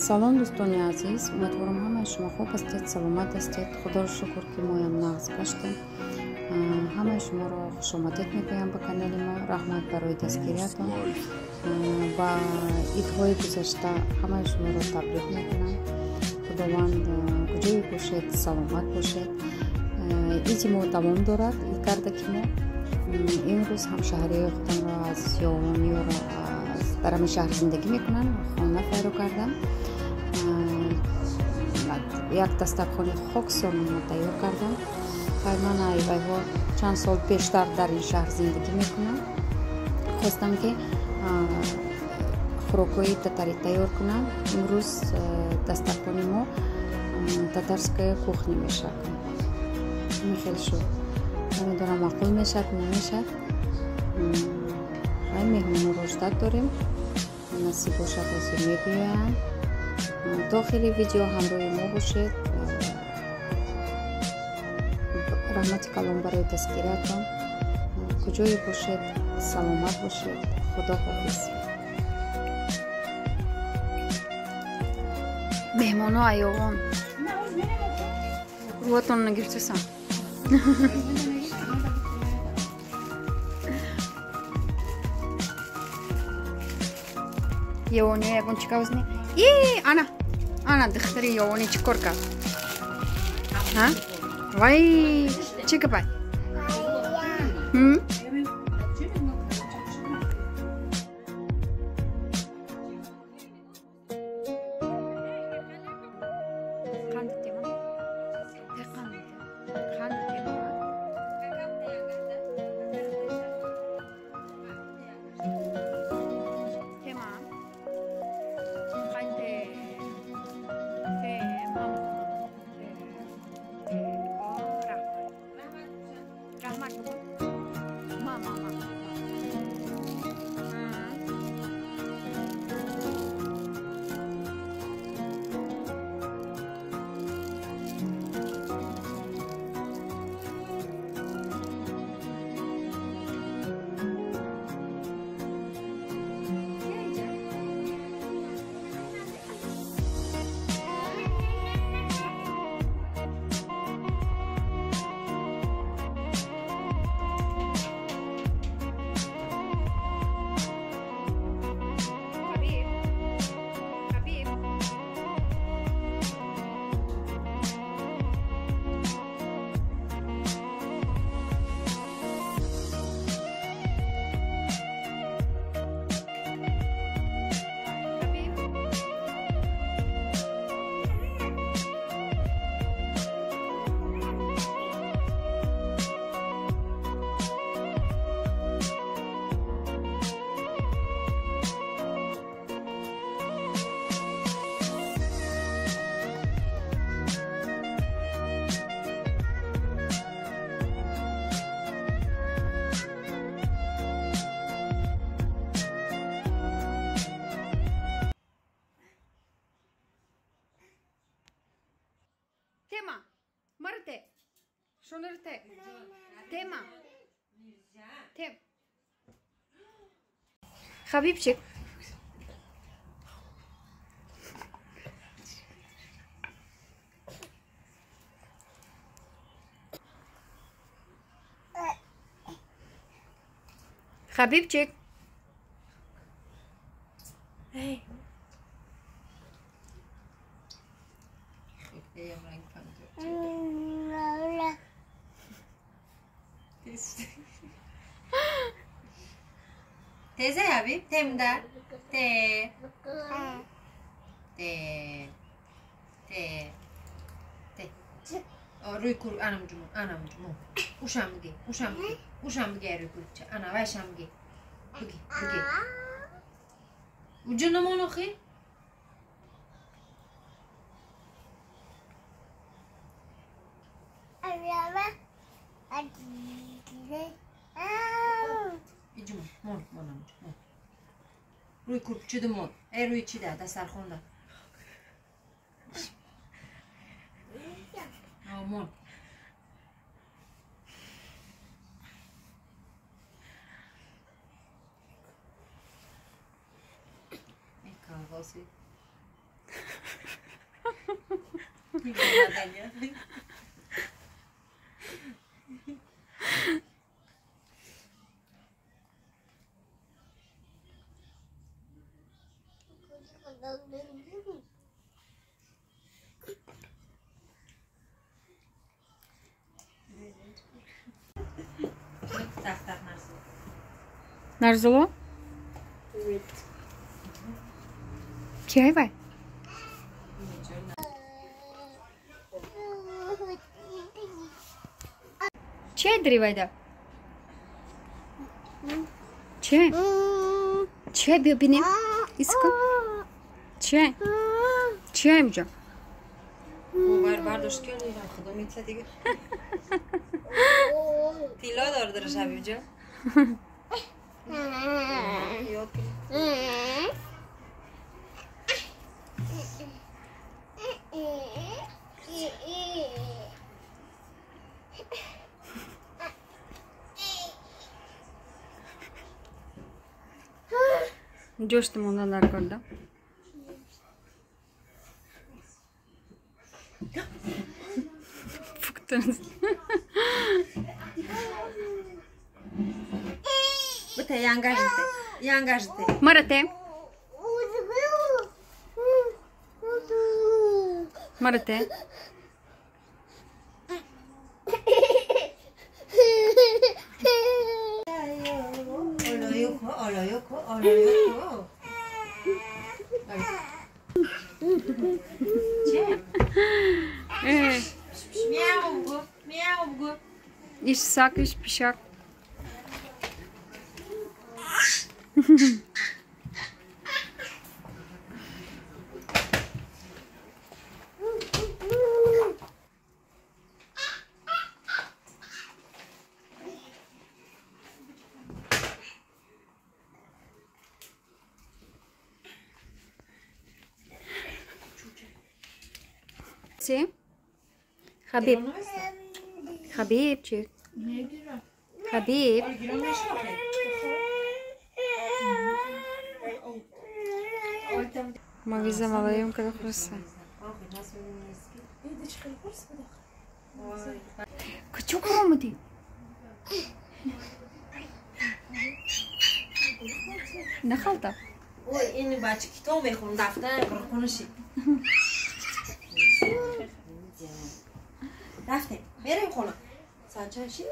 Салом, дӯстони азиз, умедворам, ҳамаи шумо хуб ҳастед, саломат ҳастед. Худоро шукр, ки моям нағз гаштем. Ҳамаи шуморо хушомадед мегӯям ба канали мо. Раҳмат барои дастгириятон. Ба идҳои гузашта ҳамаи шуморо табрик мекунам. Худованд, куҷое бошед, саломат бошед. Иди мо давом дорад, идгардаки мо. Имрӯз ҳамшаҳриҳои худамро аз Ёвониёро, дар ҳамин шаҳр зиндагӣ мекунанд, хона файро кардам. Як дастархони хоксонро тайёр кардам. Ман айвайҳо чанд сол пештар дар ин шаҳр зиндагӣ мекунам. Хостам, ки хӯрокҳои татарӣ тайёр кунам. Имрӯз дастархони мо татарская кухня мешавад. Ҳамин хел шуд. Намедонам, маъқул мешавад, намешавад. Ай меҳмонро ждать дорем, насиб бошад, ҳозир мебиёянд. То охири видео ҳамроҳи мо бошед. Раҳмати калон барои дастгириятон. Куҷое бошед, саломат бошед. Худо ҳофиз. Меҳмоно аёвон рӯатонро гирифтасам. Ёвониё ягон чӣ кавзни? И ана ана духтари ёвонӣ чӣ кор кард? Вай, чӣ гапай? Тема, марте, шонерте, тема, тем. Хабибчик. Хабибчик. Эй. Teyze Habib, temda, te, te, te, te. Рӯй кур, анам ҷумон, анам ҷумон. Ушам биги, ушам биги, ушам биги, рӯй курча. Ана вайшам биги. Биги, биги. Уҷа намон охи? Иҷумон, мон, мон, мон. Рӯй курпчида мон. Э, рӯи чида, дастархонда. Мон. Rausgeht. Нарзуло? Киай вай? Че дри вайда? Че? Че биё бинем? Иска? Че? Че имҷо? Бовар бардошт ки худо метла дига. Тилло дор дара Шабиб ҷон. Ёд Ҷошти монда дар корда. Фуктанс. Бите, янгажите. Янгажите. Марате. Марате. Иш сак, иш пишак. Хабиб. Хабибчик. Хабиб. Мавиза малаем когда хруса. Кучу кромати. Нахалта. Ой, ин бача китоб мехонд, дафтар қурқунаши. Рафтем, мерем хона. Саат чанд шид?